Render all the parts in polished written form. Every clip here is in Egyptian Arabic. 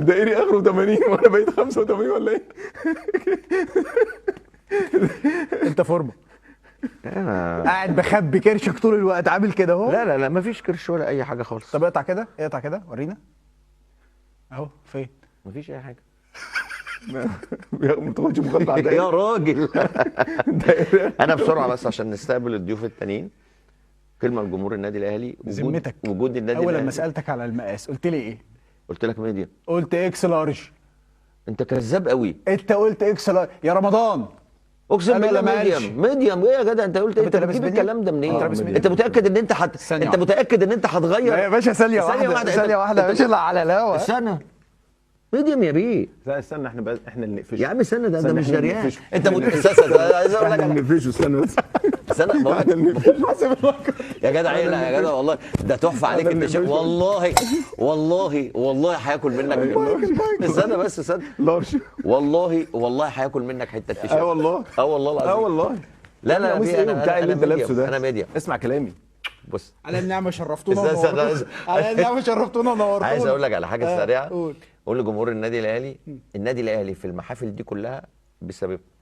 الدائري اخره 80 وانا بقيت 85 ولا ايه؟ انت فورمه. انا قاعد بخبي كرشك طول الوقت، عامل كده اهو. لا لا لا، مفيش كرش ولا اي حاجة خالص. طب اقطع كده، اقطع كده ورينا اهو فين. مفيش اي حاجة. ما تاخدش مخطط على يا الدائري. راجل. الدائري. انا بسرعة بس عشان نستقبل الضيوف التانيين. كلمة لجمهور النادي الاهلي، بذمتك وجود النادي اول لما الاهلي. سالتك على المقاس قلت لي ايه؟ قلت لك medium. قلت X large. انت كذاب قوي. انت قلت X large يا رمضان. اقسم قال ولا بالله ما قالش؟ medium. medium ايه يا جدع؟ انت قلت طب انت انت لابس بتجيب medium؟ الكلام ده منين؟ انت لابس medium؟ انت متاكد ان انت ثانية انت واحدة. متاكد ان انت هتغير؟ لا يا باشا، ثانية واحدة، ثانية واحدة يا باشا، لا على الهوا. استنى، medium يا بيه. لا استنى، احنا بقى احنا اللي نقفشه. يا عم استنى، ده استنى، مش احنا اللي دريان. نقفشه. انت استنى، عايز اقول لك احنا اللي نقفشه، استنى بس. استنى بقول احنا لك اللي نقفشه. يا جدع ايه؟ لا يا جدع والله ده تحفة عليك أنا اللي انت شيء. نقفشه. والله والله والله هياكل منك. استنى بس استنى. large. والله والله هياكل منك حتة تيشيرت. اه والله. اه والله العظيم. اه والله. لا لا قميص في ايه انا وبتاع اللي انا انت لابسه medium. ده؟ انا medium. اسمع كلامي. بص على النعمة شرفتونا استنى، ونورتونا. استنى. على النعمة شرفتونا ونورتونا. عايز اقول لك على حاجة سريعة. قول. قول لجمهور النادي الاهلي، النادي الاهلي في المحافل دي كلها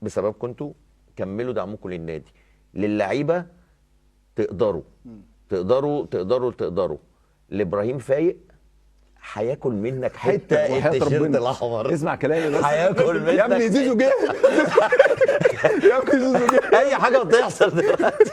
بسببكم انتوا. كملوا دعمكم للنادي، للعيبة. تقدروا تقدروا تقدروا تقدروا. لابراهيم فايق هياكل منك حتة وحياة التيشيرت ربنا. الاحمر. اسمع كلامي بس. هياكل منك يا ابني زيزو جه. يا ابني زيزو جه. اي حاجة بتحصل دلوقتي.